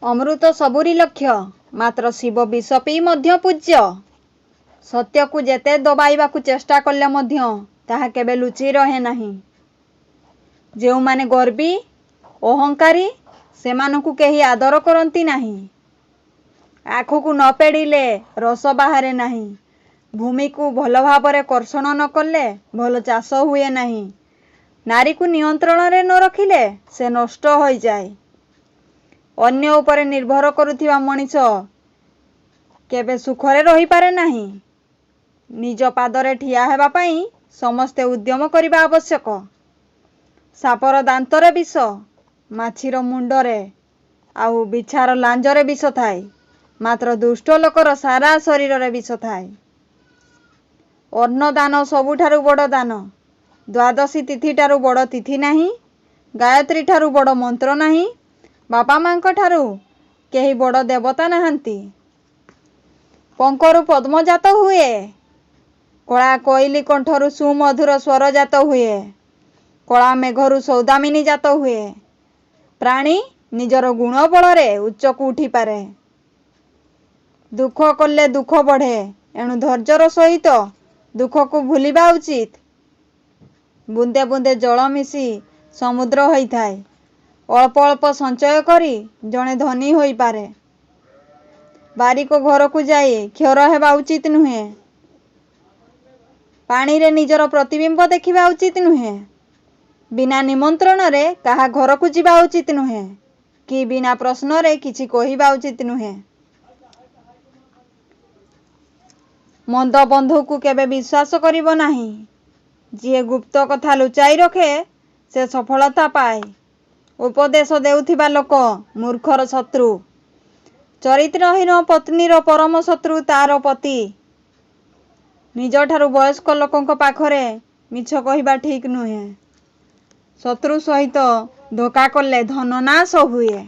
ଅମୃତ ସବୁରି ଲକ୍ଷ୍ୟ, ମାତ୍ର ଶିବ ବିଷ ପିଇ ମଧ୍ୟ ପୂଜ୍ୟ। ସତ୍ୟକୁ ଯେତେ ଦବାଇବାକୁ ଚେଷ୍ଟା କଲେ ମଧ୍ୟ ତାହା କେବେ ଲୁଚି ରହେ ନାହିଁ। ଯେଉଁମାନେ ଗର୍ବୀ, ଅହଙ୍କାରୀ, ସେମାନଙ୍କୁ କେହି ଆଦର କରନ୍ତି ନାହିଁ। ଆଖୁକୁ ନ ପେଡ଼ିଲେ ରସ ବାହାରେ ନାହିଁ। ଭୂମିକୁ ଭଲଭାବରେ କର୍ଷଣ ନ କଲେ ଭଲ ଚାଷ ହୁଏ ନାହିଁ। ନାରୀକୁ ନିୟନ୍ତ୍ରଣରେ ନ ରଖିଲେ ସେ ନଷ୍ଟ ହୋଇଯାଏ। ଅନ୍ୟ ଉପରେ ନିର୍ଭର କରୁଥିବା ମଣିଷ କେବେ ସୁଖରେ ରହିପାରେ ନାହିଁ। ନିଜ ପାଦରେ ଠିଆ ହେବା ପାଇଁ ସମସ୍ତେ ଉଦ୍ୟମ କରିବା ଆବଶ୍ୟକ। ସାପର ଦାନ୍ତରେ ବିଷ, ମାଛିର ମୁଣ୍ଡରେ ଆଉ ବିଛାର ଲାଞ୍ଜରେ ବିଷ ଥାଏ, ମାତ୍ର ଦୁଷ୍ଟ ଲୋକର ସାରା ଶରୀରରେ ବିଷ ଥାଏ। ଅନ୍ନଦାନ ସବୁଠାରୁ ବଡ଼ ଦାନ। ଦ୍ୱାଦଶୀ ତିଥିଠାରୁ ବଡ଼ ତିଥି ନାହିଁ। ଗାୟତ୍ରୀଠାରୁ ବଡ଼ ମନ୍ତ୍ର ନାହିଁ। ବାପା ମା'ଙ୍କଠାରୁ କେହି ବଡ଼ ଦେବତା ନାହାନ୍ତି। ପଙ୍କରୁ ପଦ୍ମ ଜାତ ହୁଏ। କଳା କୋଇଲି କଣ୍ଠରୁ ସୁମଧୁର ସ୍ୱର ଜାତ ହୁଏ। କଳା ମେଘରୁ ସୌଦାମିନୀ ଜାତ ହୁଏ। ପ୍ରାଣୀ ନିଜର ଗୁଣ ବଳରେ ଉଚ୍ଚକୁ ଉଠିପାରେ। ଦୁଃଖ କଲେ ଦୁଃଖ ବଢ଼େ, ଏଣୁ ଧୈର୍ଯ୍ୟର ସହିତ ଦୁଃଖକୁ ଭୁଲିବା ଉଚିତ। ବୁନ୍ଦେ ବୁନ୍ଦେ ଜଳ ମିଶି ସମୁଦ୍ର ହୋଇଥାଏ। ଅଳ୍ପ ଅଳ୍ପ ସଞ୍ଚୟ କରି ଜଣେ ଧନୀ ହୋଇପାରେ। ବାରିକ ଘରକୁ ଯାଇ କ୍ଷୌର ହେବା ଉଚିତ ନୁହେଁ। ପାଣିରେ ନିଜର ପ୍ରତିବିମ୍ବ ଦେଖିବା ଉଚିତ ନୁହେଁ। ବିନା ନିମନ୍ତ୍ରଣରେ କାହା ଘରକୁ ଯିବା ଉଚିତ ନୁହେଁ କି ବିନା ପ୍ରଶ୍ନରେ କିଛି କହିବା ଉଚିତ ନୁହେଁ। ମନ୍ଦ ବନ୍ଧୁକୁ କେବେ ବିଶ୍ୱାସ କରିବ ନାହିଁ। ଯିଏ ଗୁପ୍ତ କଥା ଲୁଚାଇ ରଖେ, ସେ ସଫଳତା ପାଏ। ଉପଦେଶ ଦେଉଥିବା ଲୋକ ମୂର୍ଖର ଶତ୍ରୁ। ଚରିତ୍ରହୀନ ପତ୍ନୀର ପରମ ଶତ୍ରୁ ତା'ର ପତି। ନିଜଠାରୁ ବୟସ୍କ ଲୋକଙ୍କ ପାଖରେ ମିଛ କହିବା ଠିକ୍ ନୁହେଁ। ଶତ୍ରୁ ସହିତ ଧୋକା କଲେ ଧନ ନାଶ ହୁଏ।